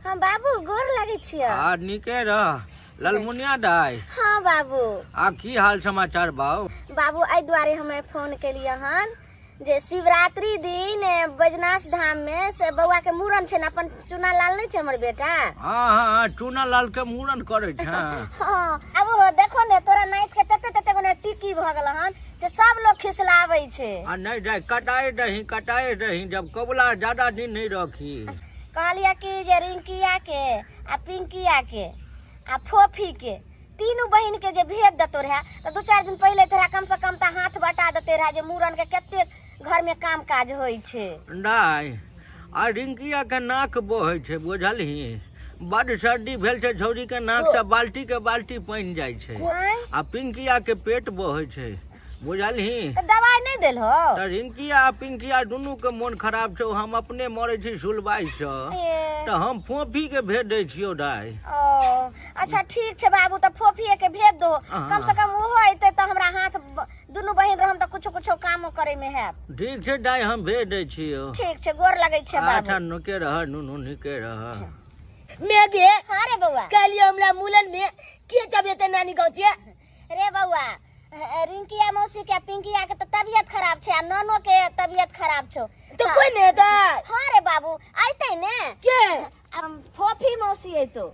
हाँ बाबू गोर लगै छियै। आ नीके रह ललमुनिया दाइ। हाँ बाबू। आ की हाल समाचार बाउ? बाबू एहि दुआरे हमे फोन केलियै हन जे शिवरात्रि दिन बैजनाथ धाम में से बौआ के मूड़न छै ने, अपन चूना लाल नहीं छै हमर बेटा। हाँ हाँ हाँ, चूना लाल के मूड़न करे छै। हाँ अब वो देखो ने तोरा नाइत के तते तते गोने टिकी भ गेल हन से सब लोग खिसलाबै छै। आ नहीं जाय कटाए दही कटाए दही, जब कबुला ज्यादा दिन नहीं रखी। कहलिया कि जे रिंकिया के आ पिंकिया के आ फोफी के तीनू बहिन के जे भेज देतो रहे तो दू चार दिन पहले तोरा कम से कम तऽ हाथ बटा देते रहे जे मूड़न के कते घर में काम काज होइ छै। नहीं आ रिंकिया के नाक बहै छै बुझलही, बड सर्दी भेल छै छौड़ी के नाक से बाल्टी के बाल्टी पानि जाइ छै। आँय? आ पिंकिया के पेट बहै छै बुझलही। तऽ दवाई नहि देल हो? तऽ रिंकिया आ पिंकिया दुनू के मोन खराब छौ, हम अपने मरै छी सुलबाई से, ए। तऽ हम फोफी के भेज दै छियौ दाइ। ओ अच्छा ठीक छै बाबू, तऽ फोफिए के भेज दो, हाँ। कम से कम ओहो अयतै तऽ हमरा हाथ दुनू बहिन रहम तऽ कुछो कुछो कामो करे में हैत। ठीक छै दाइ, हम भेज दै छियौ। ठीक छै, गोर लगै छै बाबू। अच्छा नीके रह नुनू, नीके रह। मेघे। हाँ रे बौआ। कहलियो हमरा मूलन में के चबेते नानी गाँव छै? रे बौआ, रिंकिया मौसी के पिंकिया के तऽ तबियत खराब छै आ नानो के तबियत खराब छौ। तो कोई नहीं हेतै? हाँ रे बाबू, अयतै ने। के? अब फोफी मौसी अयतो।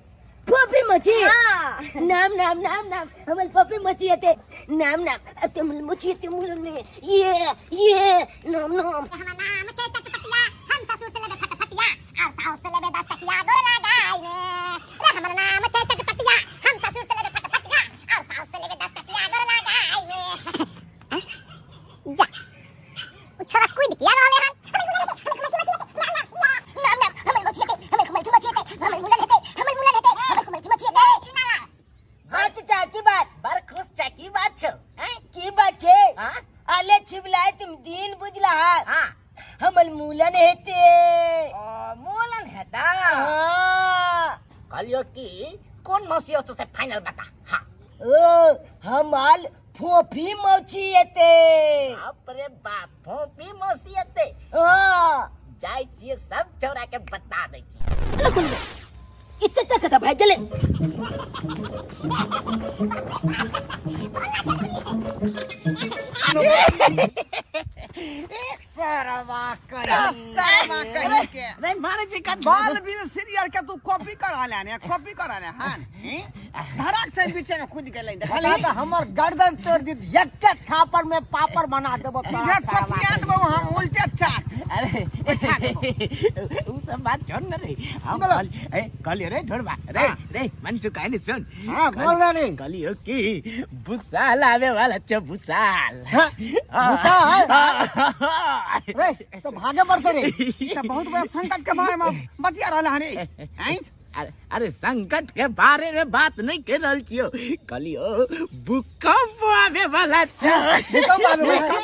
फोफी मौसी? हाँ। नाम नाम नाम नाम, हमर फोफी मौसी हेतै। नाम नाम, अब तो हमर मौसी हेतै मूलन में। ये ये नाम नाम। हमर नाम छै चटपटिया, हम ससुर से लेबे फटफटिया और साउस से लेबे 10 टकिया गोर लगाई में। रे हमर नाम छै चटपटिया, हम ससुर से लेबे फटफटिया और साउस से लेबे 10 टकिया गोर लगाई में। जा उ छोरा कूद किया रहले हन? नाम नाम, हमर मौसी हेतै, हमर मौसी हेतै, हमर मूलन हेतै, हमर मूलन हेतै, हमर मौसी हेतै। हाँ चाचा की बात? बड़ खुश छै, की बात छौ? हैं? की बात छै? हाँ? अले छिबलाय तुम दिन बुझला। हाँ। हमर मूलन हेते। ओ, मूलन हेता? हाँ। कहलियो कि कोन मौसी होतो से फाइनल बता। हाँ। ओ हमाल फोफी मौसी हेते। बाप रे बाप, फोफी मौसी हेते। हाँ। जाइ छियै सब छौड़ा के बता दै छियै। अरे कोन ई चचा कतऽ भागि गेलै? सरवा कहीं के। नहीं माने जी का बाल बिल सीरियल के तू कॉपी करा ले ने, कॉपी करा ले हां। धड़क से बीचे में कूद गेलै देखली। तऽ हमर गर्दन तोड़ दी, एक थापर में पापड़ बना देबो तोरा। इधर साला। सठिया देबो हम उल्टे चाट। अरे बैठा देबो। उ सब बात छोड़ न रे। हम बोलो। कहल ए कहलियो रे ढोरबा रे। हाँ। रे मन चुकाए ने सुन। हाँ, बोल ना रे। कहलियो कि भुसाल आवे वाला छ भुसाल। हाँ, भुसाल? हाँ। रे तो भागे पड़ते रे। ई तऽ बहुत बड़ा संकट के बारे में बतिया रहल हन रे। हैं? अरे अरे संकट के बारे में बात नहीं कर रहल छियो, कहलियो भूकंप आवे वाला छ। भूकंप आवे वाला?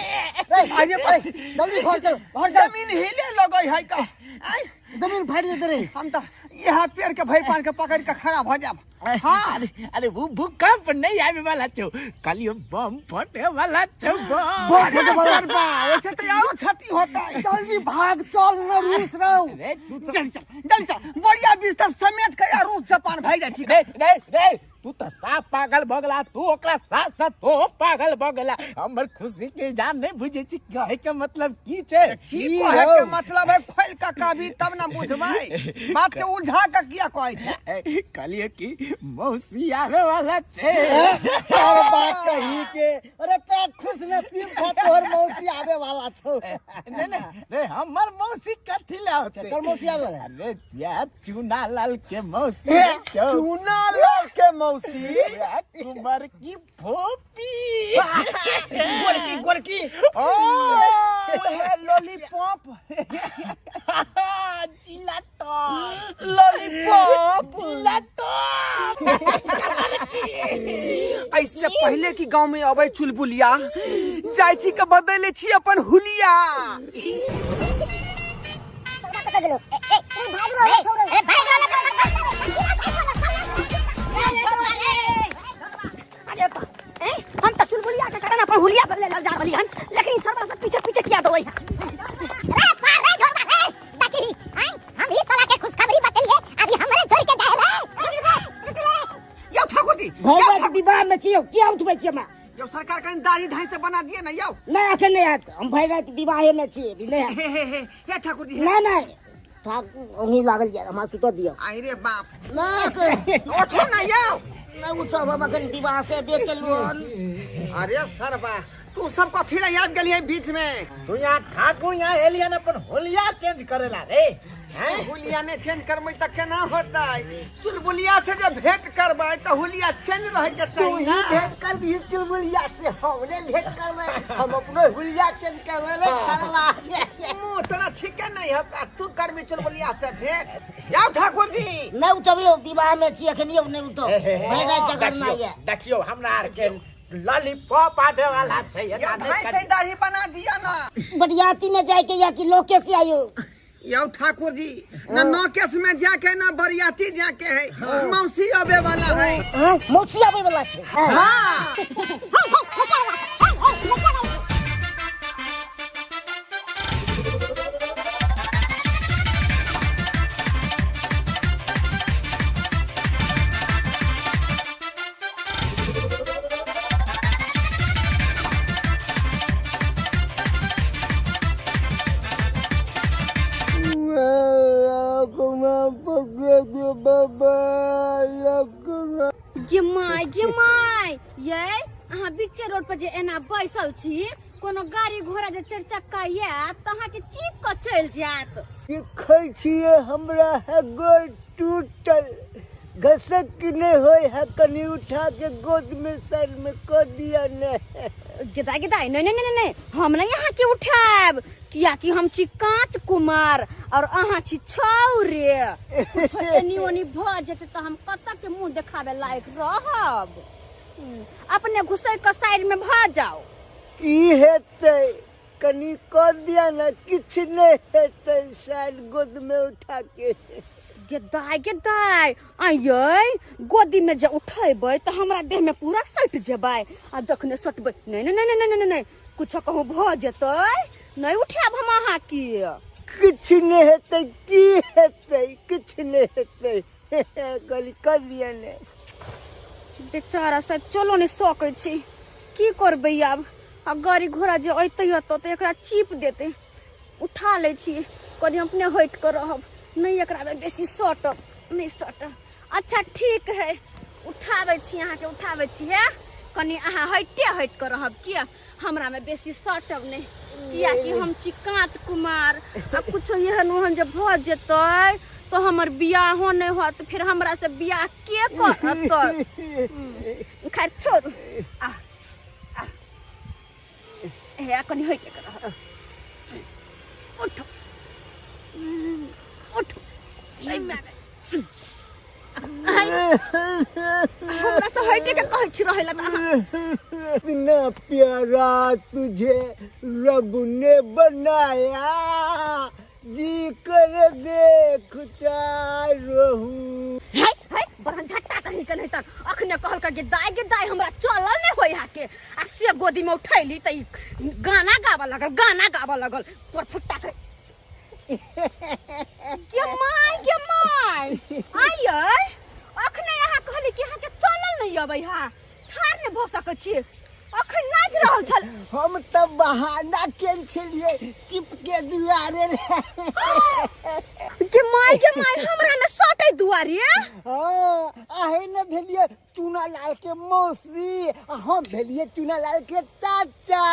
रे, रे, जल्दी घर चल, घर चल। जमीन हिले लगै है का। आय, जमीन फाटि जेतै रे। हम तऽ यहाँ पेड़ के भरि पान के पकड़ के खड़ा भऽ जाब। हाँ। अरे अरे वो भूकंप नहीं आवे वाला छो, कहलियो बम फटे वाला छो, बम। बम फटे वाला बा, ओइसे तऽ आरो क्षति होतै। जल्दी भाग चल न रूस रहो। रे, तू तो जल्दी चल, जल्दी चल, बढ़िया बिस्तर समेट के आ रूस जापान भागि जाइ छी। रे रे रे, तू तो साफ पागल भऽ गेला, तू ओकरा साथ साथ तो पागल भऽ गेला। हमर खुशी के जान नहीं बुझे छी, कहे के मतलब की छै? की कहे के मतलब है, खोल के कहबी तब ना बुझबै, बात के उलझा के किया कहै छै? ए, कहलिए कि मौसी आवे वाला छै। सब बात कही के, अरे ते खुश नसीब था तोहर मौसी आवे वाला छौ। नहीं नहीं रे, हमर मौसी कथी ले होते? केकर मौसी आवे वाला? अरे या चूना लाल के मौसी छौ। चूना लाल के मौसी? या कुमार की फोपी। गोरकी गोरकी। ओ उहे लॉलीपॉप। जिला टॉप। लॉलीपॉप। जिला टॉप। ऐसे पहले की गांव में अबै चुलबुलिया, जाइ छी के बदले छी अपन हुलिया। सरवा कतऽ गेलो? ए ए रे भाग रहल छौ रे। ए भाग रहल। अरे बा, ए, हम तऽ चुलबुलिया के कारण अपन हुलिया बदले जा रहली हन, लेकिन सरवा सब पीछे पीछे किया दौड़ै है? रे सार रे झोरबा रे, देखी हैं हम ही साला के खुशखबरी बतैलिए, अभी हमरे विवाह में छी यौ, किया उठबै छी हमरा? यौ सरकार कनि दाढ़ी ढाई से बना दिए ना यौ। नहि, अखन नहि हैत, हम भरि राति विवाहे में छी, अभी नहि हैत। हे हे हे हे ठाकुर जी, हे। नहि नहि ठाकुर, ओंघी लागल यऽ, हमरा सुतऽ दिअ। आई रे बाप। नहि अखन। उठो ना यौ। नहि उठब हम अखन, विवाह से देख के लोन। अरे सरबा, तू सब कथी ला आबि गेलियै बीच में? तू यहाँ ठाकुर यहाँ एलियन अपन होलिया चेंज करेला रे हैं? हुलिया ने चेंज करबै तऽ केना होतै? चुलबुलिया से जे भेंट करबै तऽ हुलिया चेंज रहै के तू चाही ही ना। भेंट कर दी चुलबुलिया से, हमने भेंट करबै, हम अपनो हुलिया चेंज करबै रे सरवा। मुँह तोरा ठीके नहीं हो, आ तू करबी चुलबुलिया से भेंट? जाओ ठाकुर जी। नहि उठब यौ, विवाह में छी अखन यौ, नहि उठब, भरि राति जगरना देखियौ यऽ। देखियौ, हमरा आर के लॉलीपॉप आबे वाला छै, या एना नहि भाई करी। छै दाढ़ी बना दिया ना। बरियाती में जाए के या कि लोके से आयो? यौ ठाकुर जी, ना नौकेश में जाके ना बरियाती जाके है, मौसी आबे वाला है। हाँ, मौसी आबे वाला छै? हाँ। गे my, गे my, ये अहाँ बीचे रोड पर जे एना बैसल छी, कोनो गाड़ी घोड़ा जे चारि चक्का आयत तऽ अहाँके चीप कऽ चलि जायत। देखै छियै हमरा है गोड़ टूटल, घसक नहि होइ है, कनि उठा के गोद में सर में कऽ दिया ने। गेदाइ गेदाइ, नहि नहि नहि नहि, हम नहि अहाँके उठायब, कियाकि हम छी काँच कुमार और अहाँ छी छौरे। कुछो एनी ओनी भऽ जेतै तऽ हम कतऽ के मुँह देखाबे लायक रहब? अपने घुसै कऽ साइड में भऽ जाउ। की हेतै? कनि कऽ दिया ने, किछु नहि हेतै, शायद गोद में उठा के। गेदाइ गेदाइ, आइयै गोदी में जे उठेबै तऽ हमरा देह में पूरा सटि जेबै, आ जखने सटबै, नहि नहि नहि नहि नहि नहि, कुछो कहूँ भऽ जेतै, नहि उठायब हम अहाँके। किछु नहि हेतै, की हेतै? किछु नहि हेतै, कनि कऽ दिया ने। बेचारा शायद चलो नहि सकै छी, की करबै आब? आ गाड़ी घोड़ा जे अयतै एतऽ तऽ एकरा चीप देतै। उठा लै छी कनि, अपने हटि कऽ रहब, नहि एकरा मे बेसी सटब, नहि सटब। अच्छा ठीक है, उठाबै छी अहाँके, उठाबै छी। हे कनि अहाँ हटिते हटि कऽ रहब, किया हमरा मे बेसी सटब नहि, कियाकि हम छी काँच कुमार, आ कुछो एहन ओहन जे भऽ जेतै तऽ हमर बियाहो नहि होत, फेर हमरा से बियाह के करत? खैर छोड़ू, आ आ हे कनि हटि कऽ रहब। उठू उठू, एहिमे हमरा से हटे के कहै छी रहै ला तऽ अहाँ। इतना प्यारा तुझे रब ने बनाया, जी कर देखता रहूं। है है बरहन झट्टा कहीं के नहीं तर अखने कहलकै गे दाय गे दाय, हमरा चलल नहीं होय हा के, आ से गोदी में उठैली त ई गाना गाबऽ लगल, गाना गाबऽ लगल तोर फुट्टा के। गे my गे my, आइयै अखने अहाँ कहली कि अहाँके चलल नहीं अबै हा, ठाढ़ नहीं भऽ सकै छी, अखन नाचि रहल छल। हम तऽ बहाना केन छलियै चिपके दुआरे रे। गे my गे my, हमरा ने सटै दुआरे? हाँ, अहे ने भेलियै चूना लाल के मौसी, आ हम भेलियै चूना लाल के चाचा,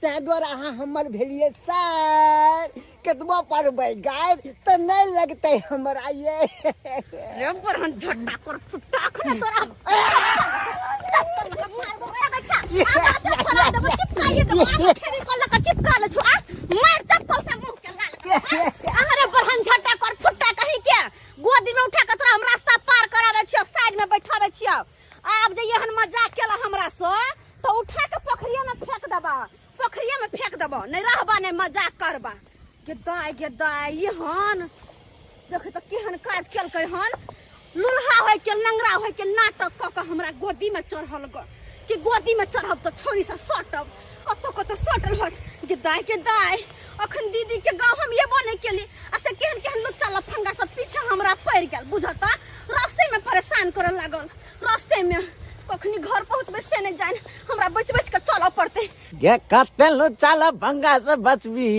ताहि दुआरे अहाँ हमर भेलियै सार। कतबो पढ़बै गारि तऽ नहि लगतै हमरा ये। रे बरहन झट्टा कर फुट्टा, अखने तोरा हम अरे बरहन झट्टा कर फुट्टा कहीं के, गोदी में उठा के तोरा हम रास्ता पार कराबै छियौ, साइड में बैठाबै छियौ। आब जे एहन मजाक केला हमरा से तो उठा के पोखरिया में फेंक देबा, पोखरिया में फेंक देबो, नहीं रहबा नहीं मजाक करबा। गे दाय गे दाय, एहन देख तऽ केहन काज केलकै हन। लुल्हा होय के लंगड़ा होय के नाटक कऽ कऽ हमरा गोदी में चढ़ल ग, कि गोदी में चढ़ब तऽ छौरी से सटब, कतौ कतौ सटल होत। गे दाय गे दाय, अखन दीदी के गाँव हम एबो नहीं केली आ से केहन केहन लुच्चा लफंगा सब पीछे हमरा पड़ि गेल, बुझत रास्ते में परेशान करऽ लागल रास्ते में। गे कते लुच्चा लफंगा से बचबी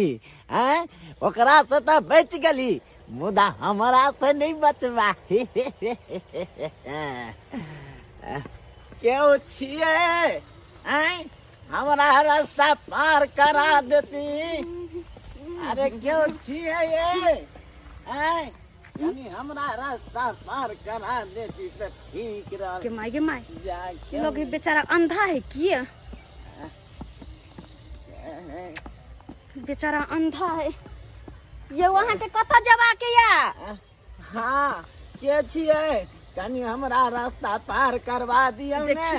आँय ओकरा से तऽ बचि गेली मुदा हमरा से नहि बचबा। केओ छियै आँय हमरा रास्ता पार करा देती? अरे केओ छियै ये आँय कनी हमरा रास्ता पार करा देती तऽ ठीक रहल। के माय गे माय, लोग बेचारा अंधा है की? बेचारा अंधा है ये। वहाँ के कतऽ जबा के या? हाँ, के छियै? कनी हमरा रास्ता पार करवा दियौ ने।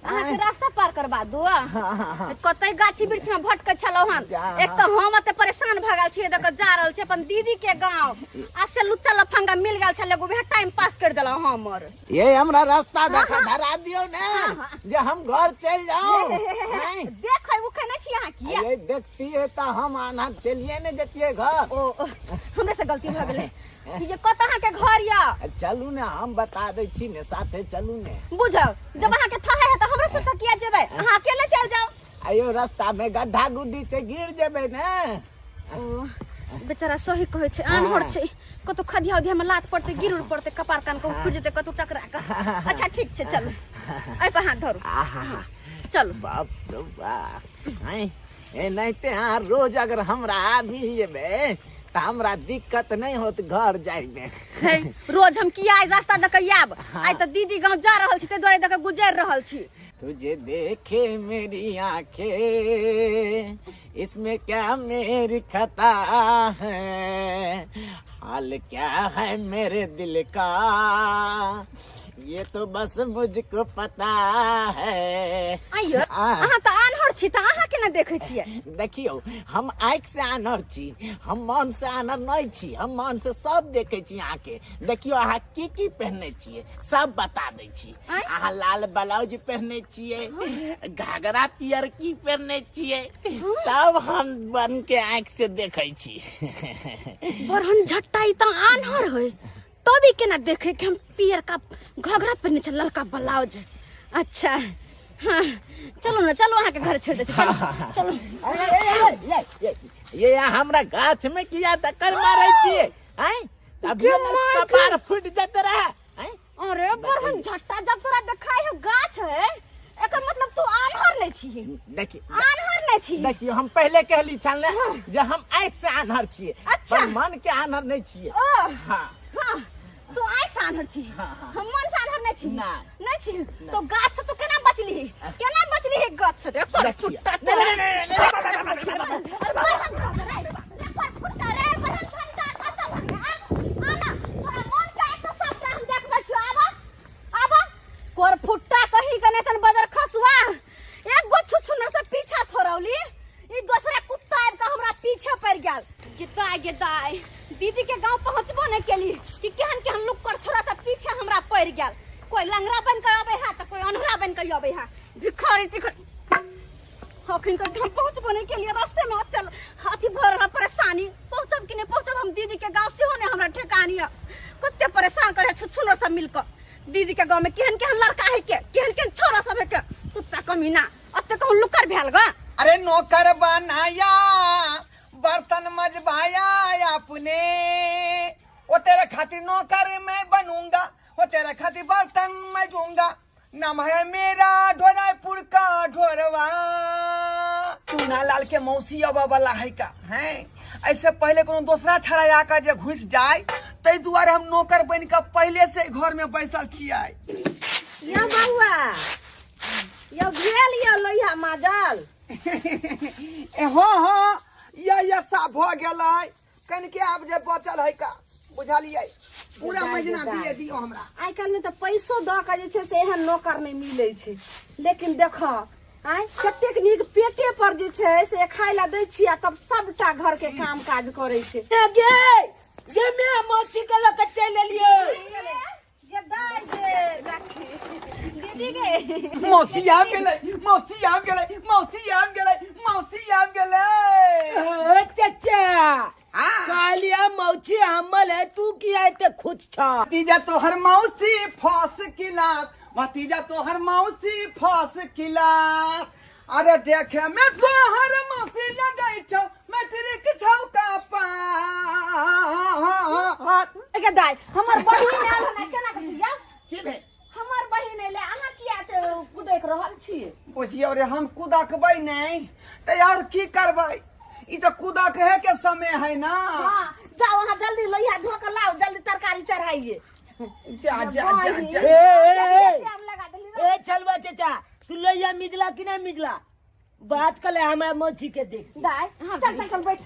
अहाँके रास्ता पार करवा दू? कतै गाछी वृक्ष में भटकै छलहुँ हन। एक तऽ हम एते परेशान भऽ गेल छियै, देख जा रहल छी अपन दीदी के गाँव आ से लुच्चा लफंगा मिल गेल छलै एगो, वएह टाइम पास कर देलहुँ हमर। ये हमरा रास्ता देखा धरा दियौ ने जे हम घर चलि जाउ। देखै उखै नहि छी अहाँ की? ये देखतियै तऽ हम आना चलिए ने जतियै घर। ओ हमरे से गलती भऽ गेलै। ये कतऽ अहाँके घर या? चलू ने, हम बता दै छी ने, साथे चलू ने। बुझौ जब अहाँके थाहे है तऽ हमरा से किया जेबै? अहाँ अकेले चलि जाउ। आयो रास्ता में गड्ढा गुड्डी छै, गिर जेबै ने। ओ बेचारा सही कहै छै, आन्हर छै, कतौ खदिया उधिया में लात पड़तै, गिर उड़ पड़तै, कपार कान के फुटि जेतै कतौ टकरा के। अच्छा ठीक छै, चलू एहि पर हाथ धरू, चलू। बाप रे बाप, एनाहिते अहाँ रोज अगर हमरा मिल जेबै तऽ हमरा दिक्कत नहि होत घर जाइमे। हे रोज हम किया आइ रास्ता दऽ के आयब? आइ तऽ दीदी गाँव जा रहल छी, ताहि दुआरे दऽ के गुजरि रहल छी। तुझे देखे मेरी आंखें, इसमें क्या मेरी खता है, हाल क्या है मेरे दिल का, ये तो बस मुझको पता है। आइयो अहाँ तऽ आन्हर छी तऽ अहाँ केना देखै छियै? देखियौ, हम आँखि से आन्हर छी, हम मन से आन्हर नहि छी। हम मन से सब देखै छी अहाँके। देखियौ अहाँ की की पहनने छियै, सब बता दै छी। अहाँ लाल ब्लाउज पहनने छियै, घाघरा पियर की पहनने छियै, सब हम बन के आँखि से देखै छी। बरहन झट्टा, ई तऽ आन्हर है तभी केना देखे कि हम पियर का घघरा पहनने छै, ललका ब्लाउज। अच्छा हाँ, चलू ने, चलू, अहाँके घर छोड़ि दै छी, चलू चलू। ये हमरा गाछ में किया टक्कर मारै छियै? आँय अभियो ने कपार फूटि जेत रहे। अरे बरहन झट्टा, जब तोरा देखाई हो गाछ है, एकर मतलब तू आन्हर नहीं छी। देखिए आन्हर नहीं छी। देखियो हम पहले कहली छल ने जे हम आँखि से आन्हर छियै। अच्छा। पर मन के आन्हर नहीं छियै। ओ हाँ हाँ, तू आँखि से आन्हर छी, हम मन से आन्हर नहीं छी। नहीं। नहीं छी तो गाछ से तू केना बचली? केना बचली है गाछ से? देख देखिए। फुट्टा। नहीं, नहीं, नहीं, कोर फुट्टा कही के नहीं तन बजर खसुआ, एक गो छुछुनर से पीछा छोड़ौली, ई दोसरा कुत्ता आबि के हमरा पीछे पड़ गेल। गेदाय गेदाय, दीदी के गांव पहुंचबो नहीं केली कि केहन केहन लुक्कड़ छोरा सब पीछे हमरा पड़ गेल। कोई लंगड़ा बन के अबे है तो कोई अनहरा बन के अबे है। भिखारी तिखर अखन तक हम पहुंचबो नहीं केलिए, रास्ते में ओते अथी भऽ रहल परेशानी। पहुंचब कि नहीं पहुंचब हम दीदी के गांव सेहो नहीं हमरा ठेकानी है। कते परेशान करे छुछुनर सब मिलकर। दीदी के गांव में केहन केहन लड़का है के, केहन केहन छोरा सब है के, कुत्ता कमीना अते कहूं लुकर भेल गा। अरे नौकर बनाया बर्तन मजबाया अपने, वो तेरे खातिर नौकर मैं बनूंगा, वो तेरे खातिर बर्तन मजूंगा, नाम है मेरा ढोरापुर का ढोरवा। चूना लाल के मौसी अब वाला है का हैं, ऐसे पहले कोनो दोसरा छड़ा आकर जे घुस जाए, ताहि दुआरे हम नौकर बन के पहले से घर में बैसल छियै। यो बउआ, यो भेल यो लोहिया माजल? ए हाँ हाँ, या साफ भऽ गेलै, कनिके आब जे बचल है का बुझलियै, पूरा महीना दिए दियौ हमरा। आइ काल्हि में तऽ पैसो दऽ के जे छै से एहन नौकर नहि मिलै छै, लेकिन देख आइ कतेक नीक पेटे पर जे छै से खाय लए दै छियै आ तब सबटा घर के काम काज करै छै। गे गे मैं मौसी के लऽ के चलि एलियै। गे दाइ गे, दीदी गे। मौसी आबि गेलै, मौसी आबि गेलै, मौसी आबि गेलै, मौसी आबि गेलै। ए, चचा। हाँ। कहलिया मौसी हमल है, तू किया एते खुश छ? भतीजा तोहर मौसी फर्स्ट क्लास, भतीजा तोहर मौसी फर्स्ट क्लास। अरे देखे में तोहर मौसी लगै छौ मैट्रिक छौ का पास। गे दाइ हमर बहिन आयल हन केना कहै छी या की भेल? हमर बहिन एलै, अहाँ किया से कुदैक रहल छी? बुझियौ रे, हम कुदकबै नहि तऽ और की करबै? ई तऽ कुदकहे के समय है ना। हाँ, जाओ अहाँ जल्दी लोहिया धो के लाओ, जल्दी तरकारी चढ़ाइए। जा जा जा जा। ए, ए, ए, टाइम लगा देली रे। ए चलवा चाचा, तू लोहिया मिजला कि ना मिजला? बात कर ले हमरा मौसी के देख। दाइ चल चल चल बैठ।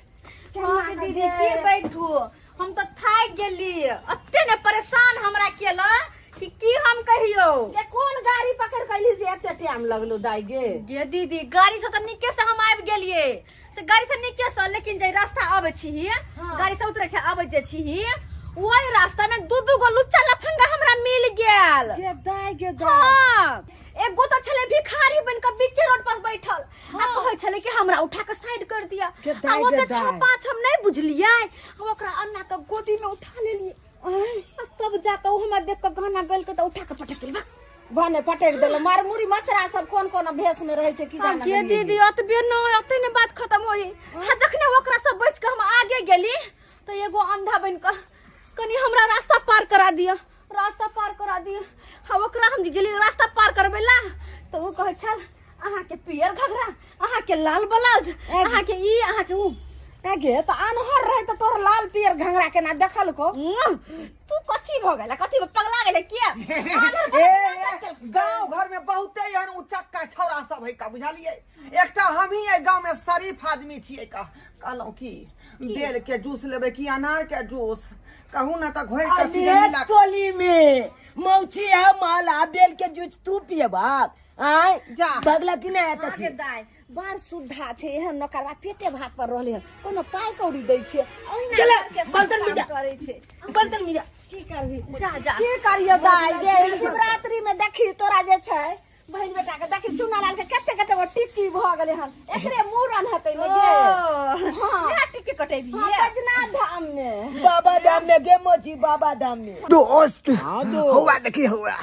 हाँ दीदी, की बैठू, हम तऽ थाकि गेली। अते ने परेशान हमरा केला कि की हम कहियो। ये कोन गाड़ी पकड़ के अइली जे एते टाइम लगलो दाइ गे? गे दीदी, गाड़ी से तऽ निके से हम आबि गेलिए, से गाड़ी से निके से, लेकिन जे रास्ता आबै छी, गाड़ी से उतरे छै आबै जे छी, वही रास्ता में दू दू गो लुच्चा लफंगा हमरा मिल गेल। गे दाइ, गे दाइ। हाँ, एगो तऽ छलै भिखारी बन के बीचे रोड पर बैठल आ कहै छलै कि हमरा उठा के साइड कर दिया। गे आ दाइ, ओ गे तऽ छओ दाइ। पाँच हम नहि बुझलियै, आ ओकरा अन्ना के गोदी में उठा लेलियै आ तब जाके ओ हमरा देख के गाना गल के तऽ उठा के पटक देलक। भने पटक देल मार मुड़ी। मचरा सब कोन कोन भेष में रहै छै की जाने। गे दीदी, ओतबे न, ओते ने बात खत्म होई। आ जखने ओकरा सब बच के हम आगे गेली तऽ एगो अंधा बन के कनी हमरा रास्ता पार करा दिया, रास्ता पार करा दिया। आ ओकरा हम जे गेली रास्ता पार करबै ला तऽ ओ कहै छल अहाँके पियर घघरा, अहाँके लाल ब्लाउज, अहाँके ई, अहाँके ऊ। ए गे, तऽ अनहर रहे तऽ तोर लाल पियर घंघरा केना देखलको? तू कथी भऽ गेला? कथी पगला गेलै किया? ए, ए, गांव घर में बहुते एहन उचक्का छौड़ा सब है का, बुझलियै? एकटा हमही एहि गांव में शरीफ आदमी छियै का। कहलहुँ की, बेल के जूस लेबै कि अनार के जूस? कहू ना तऽ घोरि के सीधे अरे मिला। टोली में मौसी है माल आ बेल के जूस तू पियबा आय? जा। बगला कि नहीं आता हाँ छी? गे दाइ, बड़ सुद्धा छै। एहन नौकरवा पेटे भात पर रहलै हन, कोनो पाइ कौड़ी दै छै? ओहिना चला, घरके सब बर्तन काम मिजा। करै छै। बर्तन मिजा। की करबी? जा जा। की करियो दाइ गे, शिवरात्रि में देखी तोरा जे छै बहिन बेटा के, देखी चुना लाल के कते कते गो टिक्की भऽ गेलै हन। एकरे मूड़न हेतै ने गे? हाँ, इएह टिक्की कटेबही? हाँ, बैजनाथ धाम में। बाबा धाम में गे मौसी, बाबा धाम में। दोस्त। हाँ दोस्त। हुआ देखी, हुआ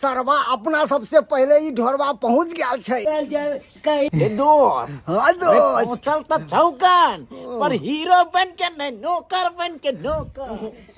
सरवा अपना सबसे पहले ही ढोरवा पहुंच गया छै। चल जाए कहीं। ए दोस्त। हाँ दोस्त। पहुंचल त छौकन पर हीरो बन के नहीं, नौकर बन के, नौकर।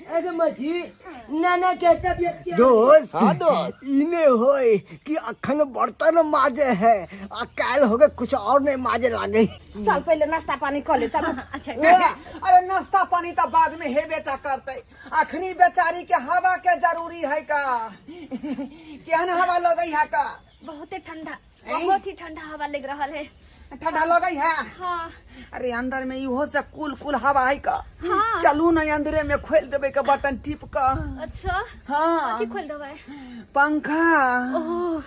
अरे मौसी, नाना के तबियत क्या? दोस्त। हाँ दोस्त। इने होय कि अखन बर्तन माजे है आ काल हो गए कुछ और नहीं माजे लागे। चल, पहिले नाश्ता पानी कऽ ले, चल। अच्छा। अरे नाश्ता पानी तऽ बाद में हेबे टा करतै, अखनी बेचारी के हवा के जरूरी है का। केहन हवा लगै है का? बहुते ठंडा, बहुत ही ठंडा हवा लग रहल है। ठंडा लगै है? हाँ। अरे अंदर में इहो से कुल कुल हवा है का। हाँ। चलू ना, अंदरे में खोल देबै के बटन टिप का। अच्छा। हाँ। कथी खोल देबै? पंखा। ओह,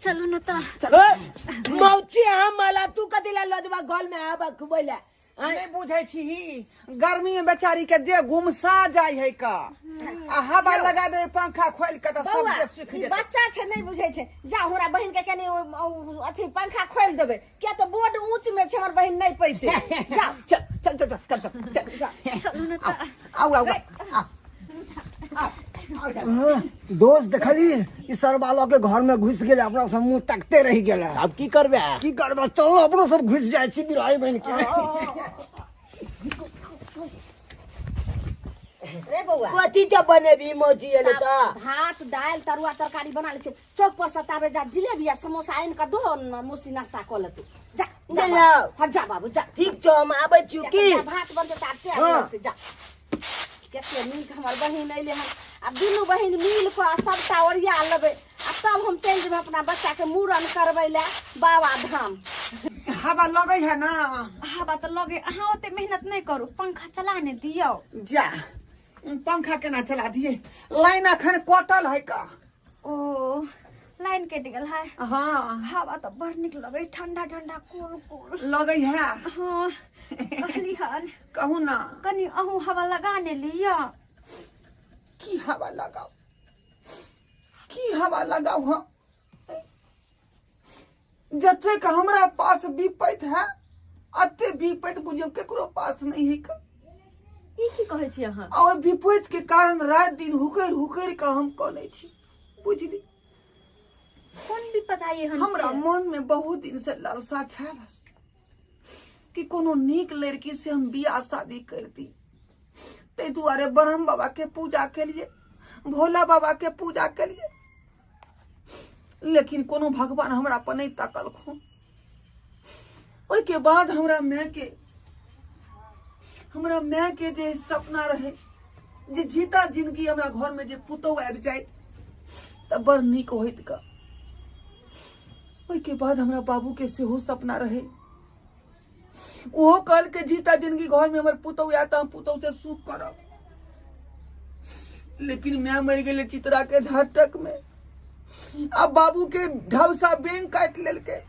चलू न तऽ। ए, मौसी हम माला, तू कथी ला लजबा गल में आबा खुबैला? नहीं बुझै छी, गर्मी में बेचारी के देह गुमसा जाय है का, आ हवा लगा दे पंखा खोल के तऽ सब बौआ, देह सुखि ई जेतै। बच्चा छै, नहि बुझै छै। जा, हमरा बहिन के कनि अथी पंखा खोलि देबै, किया तऽ बोर्ड ऊंच में छै, हमर बहिन नहि पैतै। जाओ। चल चल चल चल चल चल। चलू न तऽ। आउ आउ आउ आउ आउ चल। दोस्त, देखली ई सरवा लऽ के घर में घुस गेलै, अपना सब मुंह तकते रहि गेलै। अब की करबे? की करबै, चलो अपनो सब घुस जाइ छी बिराई बन के। रे बौआ। कथी जब बनेबी मौसी एले तऽ? भात दालि तरुआ तरकारी बना लै छै। चौक पर से ताबे जा, जिलेबी आ समोसा आनि कऽ दो न, मौसी नाश्ता कऽ लेतै। जा जा। जा। बाबू। हाँ, जा बाबू जा। ठीक छौ, हम आबै छी की। जा, भात बनतै तऽ आब टाइम हाँ। लगतै। जा, कते नीक हमर बहिन अयलै हन। आब दुनू बहिन मिल कऽ सबटा ओरिया लेबै आ तब हम चलि जेबै अपना बच्चाके मूड़न करबै लए बाबा धाम। हवा लगै है ना? हवा तऽ लगे। अहाँ ओते मेहनत नहि करू, पंखा चला ने दियौ। जा, पंखा केना चला दिए? लाइन अखन कटल है का। ओ, लाइन कटि गेल है? हाँ। हवा तऽ बड़ नीक लगै, ठंडा ठंडा कुल कुल लगै है। हाँ, कहली हन। कहू ना। कनी अहूँ हवा लगा ने लिअ। की हवा लगाओ, की हवा लगाओ हम? जतेक हमरा पास विपैत है, अते विपैत बुझियौ केकरो पास नहीं है का। ई की कहै छी अहाँ? आ ओहि विपैत के कारण राति दिन हुकरि हुकरि कऽ हम कनै छी, बुझली? कोन विपद आई एहन हमरा से? मन में बहुत दिन से लालसा छल कि कोनो नीक लड़की से हम बियाह शादी कर दी। ताहि दुआरे ब्रह्म बाबा के पूजा के लिए, भोला बाबा के पूजा के लिए, लेकिन कोनो भगवान हमरा पर नहीं तकलखुन। ओहि के बाद हमरा माय के, हमरा माय के जे सपना रहे जे जीता जिंदगी हमरा घर में जे पुतोह आबि जाए तऽ बड़ नीक होइत ग। ओहि के बाद हमरा बाबू के सेहो सपना रहे, ओहो कहलकै जीता जिंदगी घर में हमर पुतोह आयत तऽ हम पुतोह से सुख करब। लेकिन माय मरि गेलै चित्रा के झटक में, आ बाबू के ढौसा बैंक काटि लेलकै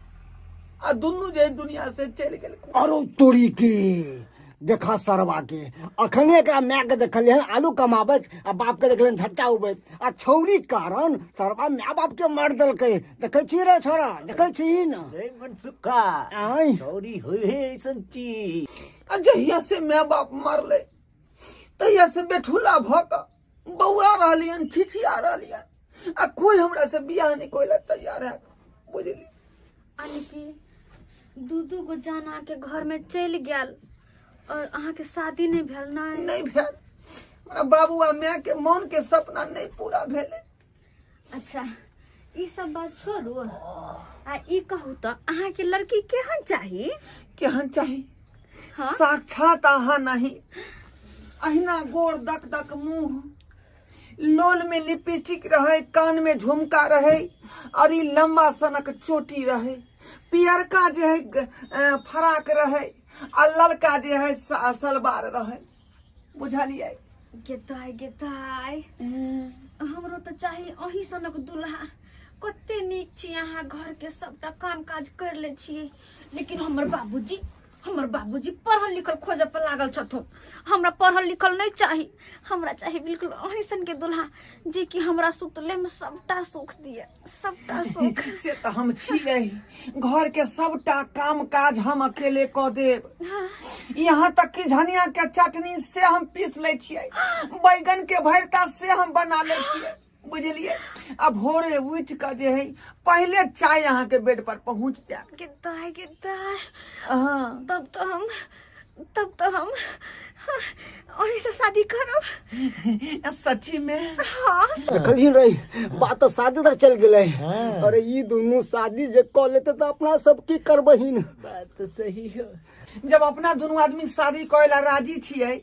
आ दुनू जे दुनिया से चलि गेल। अरो तोरी के देखा सरवा के, अखने एकरा माय के देखलियै हन आलू कमाबैत आ बाप के देखलियै झट्टा उबैत, आ छौरी कारण सरवा माय बाप के मारि देलकै। देखै छी रे छोरा, देखै छी न? रे मनसुखा, आँय। छौरी होय हे ऐसन चीज। आ जहिया से माय बाप मरलै तहिया से बेठुला भऽ कऽ बौआ रहलियन, छिछिया रहलियन, आ कोई हमरा से बियाह नहीं कोई ला तैयार है, बुझली? अनकी दू दू गो जान अहाँके घर में चलि गेल और अहाँके शादी नहीं भेल? नहीं नहीं भेल। हमरा बाबू आ माय के मन के सपना नहीं पूरा भेलै। अच्छा ई सब बात छोड़ू, आ ई कहू तऽ अहाँके लड़की केहन चाही? केहन चाही? हाँ? साक्षात अहाँ नहीं, अहिना गोर दक दक मुंह, लोल में लिपस्टिक रहे, कान में झुमका रहे और ई लंबा सनक चोटी रहे, पियरका जे है फराक रहे आ ललका जे है सलवार रहे, बुझलियै? गेताय गेताय, हमरो तऽ चाही अहीं सनक दुल्हा। कते नीक छी अहाँ, घर के सबटा काम काज कर ले छियै, लेकिन हमर बाबूजी, हमर बाबूजी पढ़ल लिखल खोजऽ पर लागल छथुन। हमरा पढ़ल लिखल नहीं चाही, हमरा चाही बिल्कुल अहीं सन के दुल्हा जे कि हमरा सुतले में सबटा सुख दिए, सबटा सुख। से तऽ हम छियै, घर के सबटा काम काज हम अकेले कऽ देब। हाँ। यहाँ तक कि धनिया के चटनी से हम पीस लै छियै, बैगन के भरता से हम बना लै छियै, बुझलियै? आ भोरे उठि कऽ जे है पहिले चाय अहाँके बेड पर पहुँच जायत। गेताय गेताय, हाँ। तब तो हम अहीं से शादी करब। सच्ची में? हाँ। देखलियै रे, बात तऽ शादी तक चलि गेलै। अरे ई दुनू शादी जे कऽ लेतै तऽ अपना सब की करबहिन? बात तऽ सही हो। जब अपना दुनू आदमी शादी करे ला राजी छियै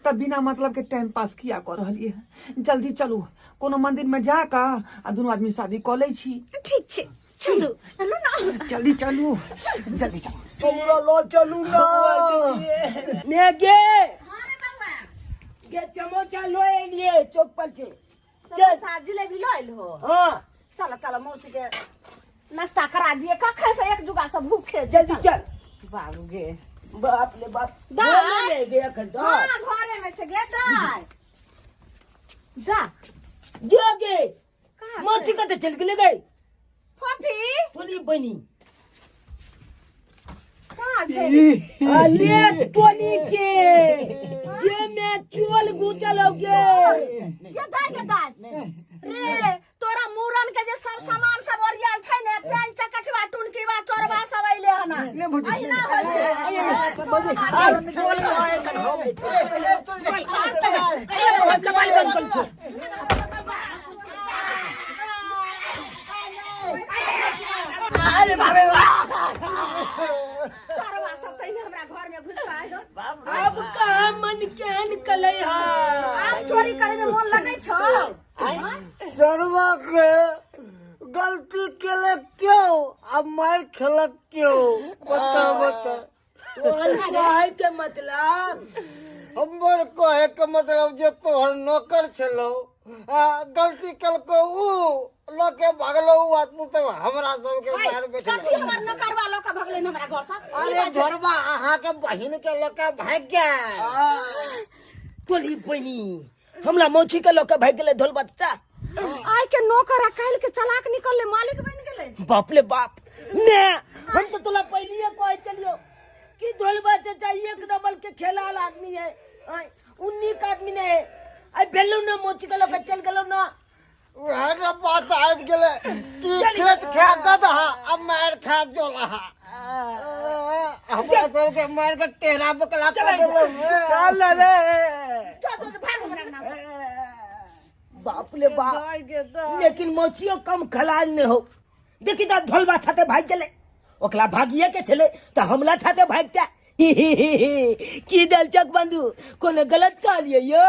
तब बिना मतलब के टाइम पास किया कऽ रहलियै हँ? जल्दी चलू कोनो मंदिर में जा कऽ आ दुनू आदमी शादी कऽ लै छी। ठीक छै, चलू चलू ना, जल्दी चलू, जल्दी चलू। हमरा लऽ चलू ना। ने गे गे चमोचा लो एलिए चौक पर से। चल। समोसा जिलेबी लऽ एल हो? हाँ। चलो चलो, मौसी के नाश्ता करा दिए, कखन से एक जुगा से भूखे छै। जल्दी चल। बाबू गे। बाप रे बाप। दाय। घरे में गे अखन तो। हाँ, घरे में छै गे दाय। जा। जो गे। कहाँ मौसी छै? कतऽ चलि गेलै गे? फफी। टोली बनी। कहाँ छै? अले टोली के। ये में चोल गुचल हो गे। गे दाय, गे दाय। रे तोरा मुरन के जे सब सामान सब ओरियाल छै ने, तें चकटवा टुनकीवा चोरवा सब अइले हन। अहिना होइ छै। कपाल बंद कर छो। अरे बाप रे बाप। चोरवा सब तहिने हमरा घर में घुस के आयल। अब कहाँ मन केहन कलै हा? आब चोरी करे में मन लगै छौ? सरवा के गलती केलक क्यों आ मार खेलक क्यों? बता बता। तोहर कहै के मतलब? हमर कहे के मतलब जे तोहर नौकर छलो आ गलती केलको ऊ लके भगलो ऊ, आ तू सब हमरा सबके मार बैठल। कथी हमर नौकरवा लऽ कऽ भगलै हमरा घर सँ? अरे झोरबा अहाँ के बहिन के लके भागि गेल। टोली बनी हमरा मौसी के लके भागि गेलै धोल बच्चा। आइ के नौकर आ काल्हि के चलाक निकलले, मालिक बनि गेलै। बाप रे बाप। ने हम तो तोला पहलिए कहे चलियो कि धोलबा चाचा एक नंबर के खेलाल आदमी है, आय, उन्नी का आदमी नहीं है। आई भेलो ना मोची के लके चल गेलो ना। वएह ने बात आबि गेलै कि चल। खेत खा गदहा आ मार खा जोलहा। हमरा सबके मार के टेरा बकला कर देलौ। चल रे। चल चल, भाग हमरा अंगना से। बाप रे बाप, लेकिन मोचियो कम खलाल ने हो। देखी त ढोलबा छाते भाग गेलै, ओकरा भागिए के छलै त हमला छाते भागता। की दलचक बंधु, कोनो गलत कहलियै यौ?